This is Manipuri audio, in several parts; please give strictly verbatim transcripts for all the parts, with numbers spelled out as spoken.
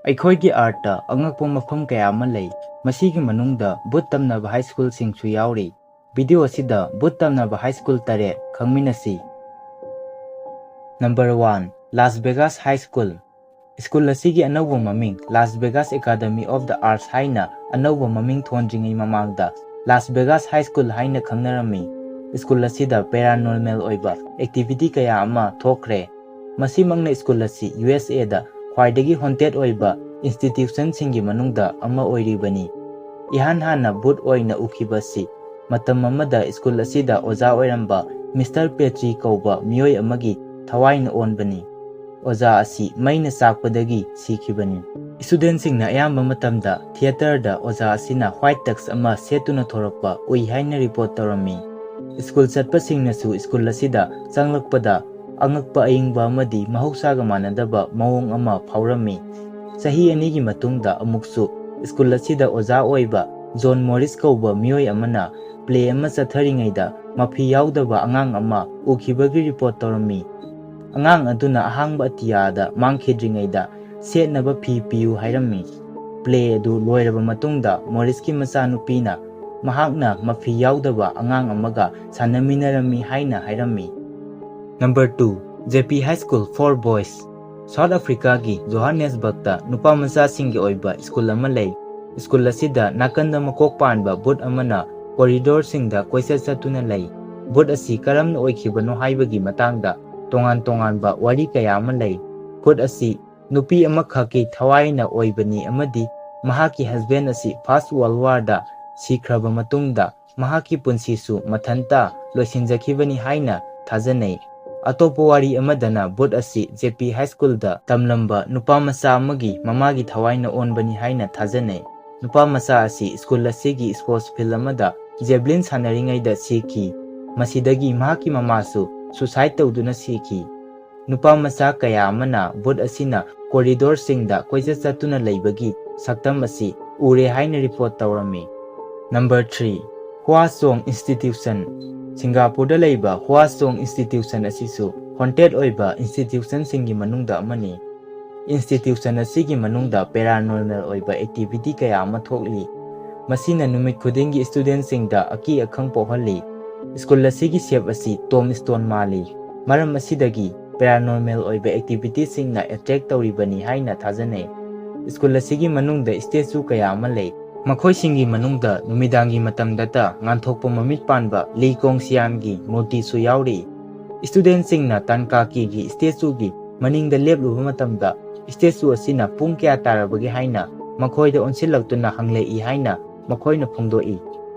ꯑꯩꯈꯣꯏꯒꯤ ꯑꯥꯔꯠꯇ ꯑꯉꯛꯄ ꯃꯐꯝ ꯀꯌꯥ ꯑꯃ ꯂꯩ꯫ ꯃꯁꯤꯒꯤ ꯃꯅꯨꯡꯗ ꯕꯨꯠ ꯇꯝꯅꯕ ꯍꯥꯏ ꯁ꯭ꯀꯨꯜꯁꯤꯡꯁꯨ ꯌꯥꯎꯔꯤ꯫ ꯚꯤꯗꯤꯑꯣ ꯑꯁꯤꯗ ꯕꯨꯠ ꯇꯝꯅꯕ ꯍꯥꯏ ꯁ꯭ꯀꯨꯜ ꯇꯔꯦꯠ ꯈꯪꯃꯤꯟꯅꯁꯤ꯫ Number one, Las Vegas high school. School ꯑꯁꯤꯒꯤ ꯑꯅꯧꯕ ꯃꯃꯤꯡ Las Vegas academy of the arts ꯍꯥꯏꯅ ꯑꯅꯧꯕ ꯃꯃꯤꯡ ꯊꯣꯟꯗ꯭ꯔꯤꯉꯩ ꯃꯃꯥꯡꯗ ꯂꯥꯁ ꯚꯦꯒꯥꯁ ꯍꯥꯏ ꯁ꯭ꯀꯨꯜ ꯍꯥꯏꯅ ꯈꯪꯅꯔꯝꯃꯤ꯫ ꯁ꯭ꯀꯨꯜ ꯑꯁꯤꯗ ꯄꯦꯔꯥꯅꯣꯔꯃꯦꯜ ꯑꯣꯏꯕ ꯑꯦꯛꯇꯤꯚꯤꯇꯤ ꯀꯌꯥ ꯑꯃ ꯊꯣꯛꯈ꯭ꯔꯦ꯫ ꯃꯁꯤꯃꯛꯅ ꯁ꯭ꯀꯨꯜ ꯑꯁꯤ ꯌꯨ ꯑꯦꯁ ꯑꯦꯗ ꯈ꯭ꯋꯥꯏꯗꯒꯤ ꯍꯣꯟꯇꯦꯠ ꯑꯣꯏꯕ ꯏꯟꯁꯇꯤꯇ꯭ꯌꯨꯁꯟꯁꯤꯡꯒꯤ ꯃꯅꯨꯡꯗ ꯑꯃ ꯑꯣꯏꯔꯤꯕꯅꯤ꯫ ꯏꯍꯥꯟ ꯍꯥꯟꯅ ꯕꯨꯠ ꯑꯣꯏꯅ ꯎꯈꯤꯕ ꯑꯁꯤ ꯃꯇꯝ ꯑꯃꯗ ꯁ꯭ꯀꯨꯜ ꯑꯁꯤꯗ ꯑꯣꯖꯥ ꯑꯣꯏꯔꯝꯕ ꯃꯤꯁꯇꯔ ꯄꯦꯇ꯭ꯔꯤ ꯀꯧꯕ ꯃꯤꯑꯣꯏ ꯑꯃꯒꯤ ꯊꯋꯥꯏꯅ ꯑꯣꯟꯕꯅꯤ꯫ ꯑꯣꯖꯥ ꯑꯁꯤ ꯃꯩꯅ ꯆꯥꯛꯄꯗꯒꯤ ꯁꯤꯈꯤꯕꯅꯤ꯫ ꯁ꯭ꯇꯨꯗꯦꯟꯠꯁꯤꯡꯅ ꯑꯌꯥꯝꯕ ꯃꯇꯝꯗ ꯊꯤꯌꯦꯇꯔꯗ ꯑꯣꯖꯥ ꯑꯁꯤꯅ ꯋꯥꯏꯠ ꯇꯛꯁ ꯑꯃ ꯁꯦꯠꯇꯨꯅ ꯊꯣꯔꯛꯄ ꯎꯏ ꯍꯥꯏꯅ ꯔꯤꯄꯣꯔꯠ ꯇꯧꯔꯝꯃꯤ꯫ ꯁ꯭ꯀꯨꯜ ꯆꯠꯄꯁꯤꯡꯅꯁꯨ ꯁ꯭ꯀꯨꯜ ꯑꯁꯤꯗ ꯆꯪꯂꯛꯄꯗ ꯑꯉꯛꯄ ꯑꯏꯪꯕ ꯑꯃꯗꯤ ꯃꯍꯧꯁꯥꯒ ꯃꯥꯟꯅꯗꯕ ꯃꯑꯣꯡ ꯑꯃ ꯐꯥꯎꯔꯝꯃꯤ꯫ ꯆꯍꯤ ꯑꯅꯤꯒꯤ ꯃꯇꯨꯡꯗ ꯑꯃꯨꯛꯁꯨ ꯁ꯭ꯀꯨꯜ ꯑꯁꯤꯗ ꯑꯣꯖꯥ ꯑꯣꯏꯕ ꯖꯣꯟ ꯃꯣꯔꯤꯁ ꯀꯧꯕ ꯃꯤꯑꯣꯏ ꯑꯃꯅ ꯄ꯭ꯂꯦ ꯑꯃ ꯆꯠꯊꯔꯤꯉꯩꯗ ꯃꯐꯤ ꯌꯥꯎꯗꯕ ꯑꯉꯥꯡ ꯑꯃ ꯎꯈꯤꯕꯒꯤ ꯔꯤꯄꯣꯔꯠ ꯇꯧꯔꯝꯃꯤ꯫ ꯑꯉꯥꯡ ꯑꯗꯨꯅ ꯑꯍꯥꯡꯕ ꯑꯇꯤꯌꯥꯗ ꯃꯥꯡꯈꯤꯗ꯭ꯔꯤꯉꯩꯗ ꯁꯦꯠꯅꯕ ꯐꯤ ꯄꯤꯌꯨ ꯍꯥꯏꯔꯝꯃꯤ꯫ ꯄ꯭ꯂꯦ ꯑꯗꯨ ꯂꯣꯏꯔꯕ ꯃꯇꯨꯡꯗ ꯃꯣꯔꯤꯁꯀꯤ ꯃꯆꯥꯅꯨꯄꯤꯅ ꯃꯍꯥꯛꯅ ꯃꯐꯤ ꯌꯥꯎꯗꯕ ꯑꯉꯥꯡ ꯑꯃꯒ ꯁꯥꯟꯅꯃꯤꯟꯅꯔꯝꯃꯤ ꯍꯥꯏꯅ ꯍꯥꯏꯔꯝꯃꯤ꯫ Number two, J P high school for boys. South ꯑꯐ꯭ꯔꯤꯀꯥꯒꯤ ꯖꯣꯍꯥꯟꯅꯦꯁꯕꯔꯒꯇ ꯅꯨꯄꯥ ꯃꯆꯥꯁꯤꯡꯒꯤ ꯑꯣꯏꯕ ꯁ꯭ꯀꯨꯜ ꯑꯃ ꯂꯩ꯫ ꯁ꯭ꯀꯨꯜ ꯑꯁꯤꯗ ꯅꯥꯀꯟꯗ ꯃꯀꯣꯛ ꯄꯥꯟꯕ ꯕꯨꯠ ꯑꯃꯅ ꯀꯣꯔꯤꯗꯣꯔꯁꯤꯡꯗ ꯀꯣꯏꯆꯠ ꯆꯠꯇꯨꯅ ꯂꯩ꯫ ꯕꯨꯠ ꯑꯁꯤ ꯀꯔꯝꯅ ꯑꯣꯏꯈꯤꯕꯅꯣ ꯍꯥꯏꯕꯒꯤ ꯃꯇꯥꯡꯗ ꯇꯣꯉꯥꯟ ꯇꯣꯉꯥꯟꯕ ꯋꯥꯔꯤ ꯀꯌꯥ ꯑꯃ ꯂꯩ꯫ ꯕꯨꯠ ꯑꯁꯤ ꯅꯨꯄꯤ ꯑꯃꯈꯛꯀꯤ ꯊꯋꯥꯏꯅ ꯑꯣꯏꯕꯅꯤ ꯑꯃꯗꯤ ꯃꯍꯥꯛꯀꯤ ꯍꯁꯕꯦꯟ ꯑꯁꯤ ꯐꯥꯔꯁ ꯋꯥꯔꯜꯗ ꯋꯥꯔꯗ ꯁꯤꯈ꯭ꯔꯕ ꯃꯇꯨꯡꯗ ꯃꯍꯥꯛꯀꯤ ꯄꯨꯟꯁꯤꯁꯨ ꯃꯊꯟꯇ ꯂꯣꯏꯁꯤꯟꯖꯈꯤꯕꯅꯤ ꯍꯥꯏꯅ ꯊꯥꯖꯅꯩ꯫ ꯑꯇꯣꯞꯄ ꯋꯥꯔꯤ ꯑꯃꯗꯅ ꯕꯨꯠ ꯑꯁꯤ ꯖꯦ ꯄꯤ ꯍꯥꯏ ꯁ꯭ꯀꯨꯜꯗ ꯇꯝꯂꯝꯕ ꯅꯨꯄꯥ ꯃꯆꯥ ꯑꯃꯒꯤ ꯃꯃꯥꯒꯤ ꯊꯋꯥꯏꯅ ꯑꯣꯟꯕꯅꯤ ꯍꯥꯏꯅ ꯊꯥꯖꯅꯩ꯫ ꯅꯨꯄꯥ ꯃꯆꯥ ꯑꯁꯤ ꯁ꯭ꯀꯨꯜ ꯑꯁꯤꯒꯤ ꯁ꯭ꯄꯣꯔꯠꯁ ꯐꯤꯜꯗ ꯑꯃꯗ ꯖꯦꯕꯂꯤꯟ ꯁꯥꯟꯅꯔꯤꯉꯩꯗ ꯁꯤꯈꯤ꯫ ꯃꯁꯤꯗꯒꯤ ꯃꯍꯥꯛꯀꯤ ꯃꯃꯥꯁꯨ ꯁꯨꯁꯥꯏꯗ ꯇꯧꯗꯨꯅ ꯁꯤꯈꯤ꯫ ꯅꯨꯄꯥ ꯃꯆꯥ ꯀꯌꯥ ꯑꯃꯅ ꯕꯨꯠ ꯑꯁꯤꯅ ꯀꯣꯔꯤꯗꯣꯔꯁꯤꯡꯗ ꯀꯣꯏꯆꯠ ꯆꯠꯇꯨꯅ ꯂꯩꯕꯒꯤ ꯁꯛꯇꯝ ꯑꯁꯤ ꯎꯔꯦ ꯍꯥꯏꯅ ꯔꯤꯄꯣꯔꯠ ꯇꯧꯔꯝꯃꯤ꯫ Number three, Hwa Chong institution. ꯁꯤꯡꯒꯥꯄꯨꯔꯗ ꯂꯩꯕ ꯍꯨꯋꯥꯆꯣꯡ ꯏꯟꯁꯇꯤꯇ꯭ꯌꯨꯁꯟ ꯑꯁꯤꯁꯨ ꯍꯣꯟꯇꯦꯠ ꯑꯣꯏꯕ ꯏꯟꯁꯇꯤꯇ꯭ꯌꯨꯁꯟꯁꯤꯡꯒꯤ ꯃꯅꯨꯡꯗ ꯑꯃꯅꯤ꯫ Institution ꯑꯁꯤꯒꯤ ꯃꯅꯨꯡꯗ paranormal ꯑꯣꯏꯕ activity ꯀꯌꯥ ꯑꯃ ꯊꯣꯛꯂꯤ꯫ ꯃꯁꯤꯅ ꯅꯨꯃꯤꯠ ꯈꯨꯗꯤꯡꯒꯤ studentꯁꯤꯡꯗ ꯑꯀꯤ ꯑꯈꯪ ꯄꯣꯛꯍꯜꯂꯤ꯫ ꯁ꯭ꯀꯨꯜ ꯑꯁꯤꯒꯤ shape ꯑꯁꯤ tombstone ꯃꯥꯜꯂꯤ꯫ ꯃꯔꯝ ꯑꯁꯤꯗꯒꯤ paranormal ꯑꯣꯏꯕ activityꯁꯤꯡꯅ attract ꯇꯧꯔꯤꯕꯅꯤ ꯍꯥꯏꯅ ꯊꯥꯖꯅꯩ꯫ ꯁ꯭ꯀꯨꯜ ꯑꯁꯤꯒꯤ ꯃꯅꯨꯡꯗ statue ꯀꯌꯥ ꯑꯃ ꯂꯩ꯫ ꯃꯈꯣꯏꯁꯤꯡꯒꯤ ꯃꯅꯨꯡꯗ ꯅꯨꯃꯤꯗꯥꯡꯒꯤ ꯃꯇꯝꯗꯇ ꯉꯥꯟꯊꯣꯛꯄ ꯃꯃꯤꯠ ꯄꯥꯟꯕ ꯂꯤ ꯀꯣꯡꯁꯤꯌꯥꯟꯒꯤ ꯃꯨꯔꯇꯤꯁꯨ ꯌꯥꯎꯔꯤ꯫ Studentꯁꯤꯡꯅ ꯇꯟꯀꯥꯀꯤꯒꯤ statueꯒꯤ ꯃꯅꯤꯡꯗ ꯂꯦꯞꯂꯨꯕ ꯃꯇꯝꯗ, statue ꯑꯁꯤꯅ ꯄꯨꯡ ꯀꯌꯥ ꯇꯥꯔꯕꯒꯦ ꯍꯥꯏꯅ ꯃꯈꯣꯏꯗ ꯑꯣꯟꯁꯤꯜꯂꯛꯇꯨꯅ ꯍꯪꯂꯛꯏ ꯍꯥꯏꯅ ꯃꯈꯣꯏꯅ ꯐꯣꯡꯗꯣꯛꯏ꯫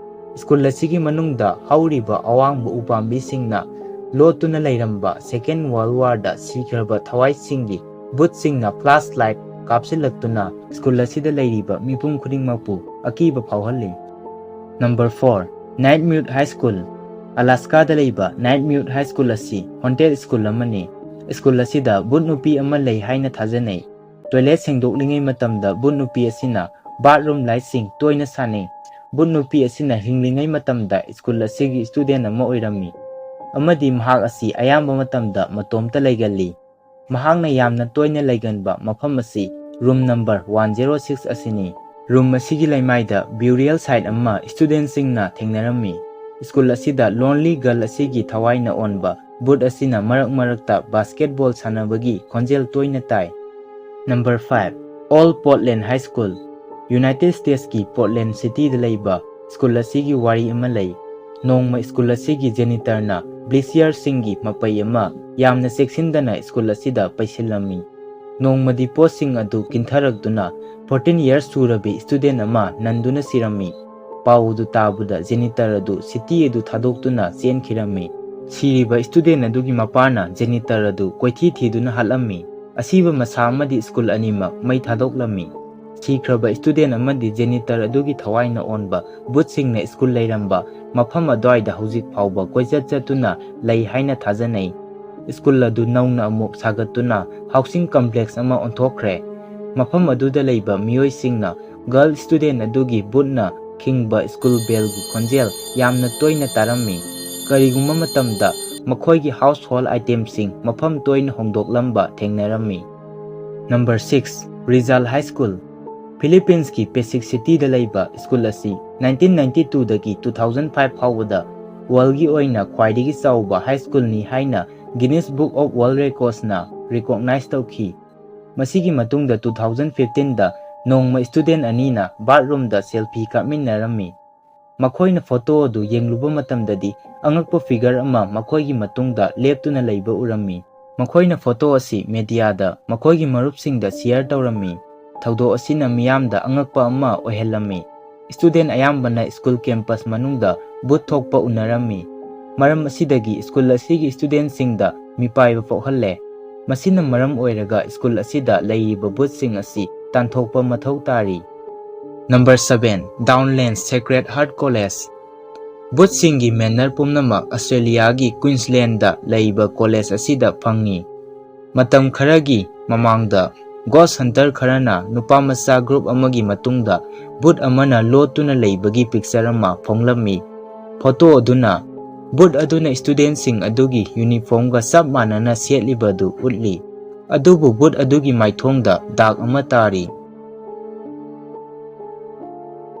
ꯁ꯭ꯀꯨꯜ ꯑꯁꯤꯒꯤ ꯃꯅꯨꯡꯗ ꯍꯧꯔꯤꯕ ꯑꯋꯥꯡꯕ ꯎꯄꯥꯝꯕꯤꯁꯤꯡꯅ ꯂꯣꯠꯇꯨꯅ ꯂꯩꯔꯝꯕ Second World Warꯗ ꯁꯤꯈ꯭ꯔꯕ ꯊꯋꯥꯏꯁꯤꯡꯒꯤ ꯚꯨꯠꯁꯤꯡꯅ flashlight ꯀꯥꯞꯁꯤꯜꯂꯛꯇꯨꯅ ꯁ꯭ꯀꯨꯜ ꯑꯁꯤꯗ ꯂꯩꯔꯤꯕ ꯃꯤꯄꯨꯝ ꯈꯨꯗꯤꯡꯃꯛꯄꯨ ꯑꯀꯤꯕ ꯐꯥꯎꯍꯜꯂꯤ꯫ Number four, Nightmute High School꯫ Alaskaꯗ ꯂꯩꯕ Nightmute High School ꯑꯁꯤ haunted school ꯑꯃꯅꯤ꯫ ꯁ꯭ꯀꯨꯜ ꯑꯁꯤꯗ ꯚꯨꯠ ꯅꯨꯄꯤ ꯑꯃ ꯂꯩ ꯍꯥꯏꯅ ꯊꯥꯖꯅꯩ꯫ Toilet ꯁꯦꯡꯗꯣꯛꯂꯤꯉꯩ ꯃꯇꯝꯗ ꯚꯨꯠ ꯅꯨꯄꯤ ꯑꯁꯤꯅ bathroom lightꯁꯤꯡ ꯇꯣꯏꯅ ꯁꯥꯟꯅꯩ꯫ ꯚꯨꯠ ꯅꯨꯄꯤ ꯑꯁꯤꯅ ꯍꯤꯡꯂꯤꯉꯩ ꯃꯇꯝꯗ ꯁ꯭ꯀꯨꯜ ꯑꯁꯤꯒꯤ student ꯑꯃ ꯑꯣꯏꯔꯝꯃꯤ ꯑꯃꯗꯤ ꯃꯍꯥꯛ ꯑꯁꯤ ꯑꯌꯥꯝꯕ ꯃꯇꯝꯗ ꯃꯇꯣꯝꯇ ꯂꯩꯒꯜꯂꯤ꯫ ꯃꯍꯥꯛꯅ ꯌꯥꯝꯅ ꯇꯣꯏꯅ ꯂꯩꯒꯟꯕ ꯃꯐꯝ ꯑꯁꯤ room number one zero six ꯑꯁꯤꯅꯤ꯫ Room ꯑꯁꯤꯒꯤ ꯂꯩꯃꯥꯏꯗ burial site ꯑꯃ studentꯁꯤꯡꯅ ꯊꯦꯡꯅꯔꯝꯃꯤ꯫ ꯁ꯭ꯀꯨꯜ ꯑꯁꯤꯗ lonely girl ꯑꯁꯤꯒꯤ ꯊꯋꯥꯏꯅ ꯑꯣꯟꯕ ꯚꯨꯠ ꯑꯁꯤꯅ ꯃꯔꯛ ꯃꯔꯛꯇ basketball ꯁꯥꯟꯅꯕꯒꯤ ꯈꯣꯟꯖꯦꯜ ꯇꯣꯏꯅ ꯇꯥꯏ꯫ Number five, Old Portland High School꯫ United Statesꯀꯤ Portland Cityꯗ ꯂꯩꯕ ꯁ꯭ꯀꯨꯜ ꯑꯁꯤꯒꯤ ꯋꯥꯔꯤ ꯑꯃ ꯂꯩ꯫ ꯅꯣꯡꯃ ꯁ꯭ꯀꯨꯜ ꯑꯁꯤꯒꯤ janitorꯅ bleacherꯁꯤꯡꯒꯤ ꯃꯄꯩ ꯑꯃ ꯌꯥꯝꯅ ꯆꯦꯛꯁꯤꯟꯗꯅ ꯁ꯭ꯀꯨꯜ ꯑꯁꯤꯗ ꯄꯩꯁꯤꯜꯂꯝꯃꯤ꯫ ꯅꯣꯡꯃꯗꯤ ꯄꯣꯠꯁꯤꯡ ꯑꯗꯨ ꯀꯤꯟꯊꯔꯛꯇꯨꯅ fourteen years ꯁꯨꯔꯕꯤ student ꯑꯃ ꯅꯟꯗꯨꯅ ꯁꯤꯔꯝꯃꯤ꯫ ꯄꯥꯎ ꯑꯗꯨ ꯇꯥꯕꯗ janitor ꯑꯗꯨ city ꯑꯗꯨ ꯊꯥꯗꯣꯛꯇꯨꯅ ꯆꯦꯟꯈꯤꯔꯝꯃꯤ꯫ ꯁꯤꯔꯤꯕ student ꯑꯗꯨꯒꯤ ꯃꯄꯥꯅ janitor ꯑꯗꯨ ꯀꯣꯏꯊꯤ ꯊꯤꯗꯨꯅ ꯍꯥꯠꯂꯝꯃꯤ꯫ ꯑꯁꯤꯕ ꯃꯁꯥ ꯑꯃꯗꯤ ꯁ꯭ꯀꯨꯜ ꯑꯅꯤꯃꯛ ꯃꯩ ꯊꯥꯗꯣꯛꯂꯝꯃꯤ꯫ ꯁꯤꯈ꯭ꯔꯕ student ꯑꯃꯗꯤ janitor ꯑꯗꯨꯒꯤ ꯊꯋꯥꯏꯅ ꯑꯣꯟꯕ ꯚꯨꯠꯁꯤꯡꯅ ꯁ꯭ꯀꯨꯜ ꯂꯩꯔꯝꯕ ꯃꯐꯝ ꯑꯗꯨꯋꯥꯏꯗ ꯍꯧꯖꯤꯛ ꯐꯥꯎꯕ ꯀꯣꯏꯆꯠ ꯆꯠꯇꯨꯅ ꯂꯩ ꯍꯥꯏꯅ ꯊꯥꯖꯅꯩ꯫ ꯁ꯭ꯀꯨꯜ ꯑꯗꯨ ꯅꯧꯅ ꯑꯃꯨꯛ ꯁꯥꯒꯠꯇꯨꯅ housing complex ꯑꯃ ꯑꯣꯟꯊꯣꯛꯈ꯭ꯔꯦ꯫ ꯃꯐꯝ ꯑꯗꯨꯗ ꯂꯩꯕ ꯃꯤꯑꯣꯏꯁꯤꯡꯅ girl student ꯑꯗꯨꯒꯤ ꯚꯨꯠꯅ ꯈꯤꯡꯕ ꯁ꯭ꯀꯨꯜ bellꯒꯤ ꯈꯣꯟꯖꯦꯜ ꯌꯥꯝꯅ ꯇꯣꯏꯅ ꯇꯥꯔꯝꯃꯤ꯫ ꯀꯔꯤꯒꯨꯝꯕ ꯃꯇꯝꯗ ꯃꯈꯣꯏꯒꯤ household itemꯁꯤꯡ ꯃꯐꯝ ꯇꯣꯏꯅ ꯍꯣꯡꯗꯣꯛꯂꯝꯕ ꯊꯦꯡꯅꯔꯝꯃꯤ꯫ Number six, Rizal High School. Philippines ꯀꯤ Pasig City ꯗ ꯂꯩꯕ ꯁ꯭ꯀꯨꯜ ꯑꯁꯤ nineteen ninety two ꯗꯒꯤ two thousand five ꯐꯥꯎꯕꯗ world ꯒꯤ ꯑꯣꯏꯅ ꯈ꯭ꯋꯥꯏꯗꯒꯤ ꯆꯥꯎꯕ high school ꯅꯤ ꯍꯥꯏꯅ Guinness Book of World Records ꯅ recognize ꯇꯧꯈꯤ꯫ ꯃꯁꯤꯒꯤ ꯃꯇꯨꯡꯗ two thousand fifteen ꯗ ꯅꯣꯡꯃ student ꯑꯅꯤꯅ bathroom ꯗ selfie ꯀꯥꯞꯃꯤꯟꯅꯔꯝꯃꯤ꯫ ꯃꯈꯣꯏꯅ photo ꯑꯗꯨ ꯌꯦꯡꯂꯨꯕ ꯃꯇꯝꯗꯗꯤ ꯑꯉꯛꯄ figure ꯑꯃ ꯃꯈꯣꯏꯒꯤ ꯃꯇꯨꯡꯗ ꯂꯦꯞꯇꯨꯅ ꯂꯩꯕ ꯎꯔꯝꯃꯤ꯫ ꯃꯈꯣꯏꯅ photo ꯑꯁꯤ media ꯗ ꯃꯈꯣꯏꯒꯤ ꯃꯔꯨꯞꯁꯤꯡꯗ share ꯇꯧꯔꯝꯃꯤ꯫ ꯊꯧꯗꯣꯛ ꯑꯁꯤꯅ ꯃꯤꯌꯥꯝꯗ ꯑꯉꯛꯄ ꯑꯃ ꯑꯣꯏꯍꯜꯂꯝꯃꯤ꯫ Student ꯑꯌꯥꯝꯕꯅ ꯁ꯭ꯀꯨꯜ campus ꯃꯅꯨꯡꯗ ꯚꯨꯠ ꯊꯣꯛꯄ ꯎꯅꯔꯝꯃꯤ꯫ ꯃꯔꯝ ꯑꯁꯤꯗꯒꯤ ꯁ꯭ꯀꯨꯜ ꯑꯁꯤꯒꯤ student ꯁꯤꯡꯗ ꯃꯤꯄꯥꯏꯕ ꯄꯣꯛꯍꯜꯂꯦ꯫ ꯃꯁꯤꯅ ꯃꯔꯝ ꯑꯣꯏꯔꯒ ꯁ꯭ꯀꯨꯜ ꯑꯁꯤꯗ ꯂꯩꯔꯤꯕ ꯚꯨꯠꯁꯤꯡ ꯑꯁꯤ ꯇꯥꯟꯊꯣꯛꯄ ꯃꯊꯧ ꯇꯥꯔꯤ꯫ Number seven, Downlands Sacred Heart College꯫ ꯚꯨꯠꯁꯤꯡꯒꯤ manor ꯄꯨꯝꯅꯃꯛ ꯑꯁꯇ꯭ꯔꯦꯂꯤꯌꯥꯒꯤ ꯀ꯭ꯋꯤꯟꯁꯂꯦꯟꯗ ꯂꯩꯕ college ꯑꯁꯤꯗ ꯐꯪꯉꯤ꯫ ꯃꯇꯝ ꯈꯔꯒꯤ ꯃꯃꯥꯡꯗ ghost hunter ꯈꯔꯅ ꯅꯨꯄꯥ ꯃꯆꯥ group ꯑꯃꯒꯤ ꯃꯇꯨꯡꯗ ꯚꯨꯠ ꯑꯃꯅ ꯂꯣꯠꯇꯨꯅ ꯂꯩꯕꯒꯤ picture ꯑꯃ ꯐꯣꯡꯂꯝꯃꯤ꯫ Photo ꯑꯗꯨꯅ ꯚꯨꯠ ꯑꯗꯨꯅ student ꯁꯤꯡ ꯑꯗꯨꯒꯤ uniform ꯒ ꯆꯞ ꯃꯥꯟꯅꯅ ꯁꯦꯠꯂꯤꯕ ꯑꯗꯨ ꯎꯠꯂꯤ꯫ ꯑꯗꯨꯕꯨ ꯚꯨꯠ ꯑꯗꯨꯒꯤ ꯃꯥꯏꯊꯣꯡꯗ ꯗꯥꯛ ꯑꯃ ꯇꯥꯔꯤ꯫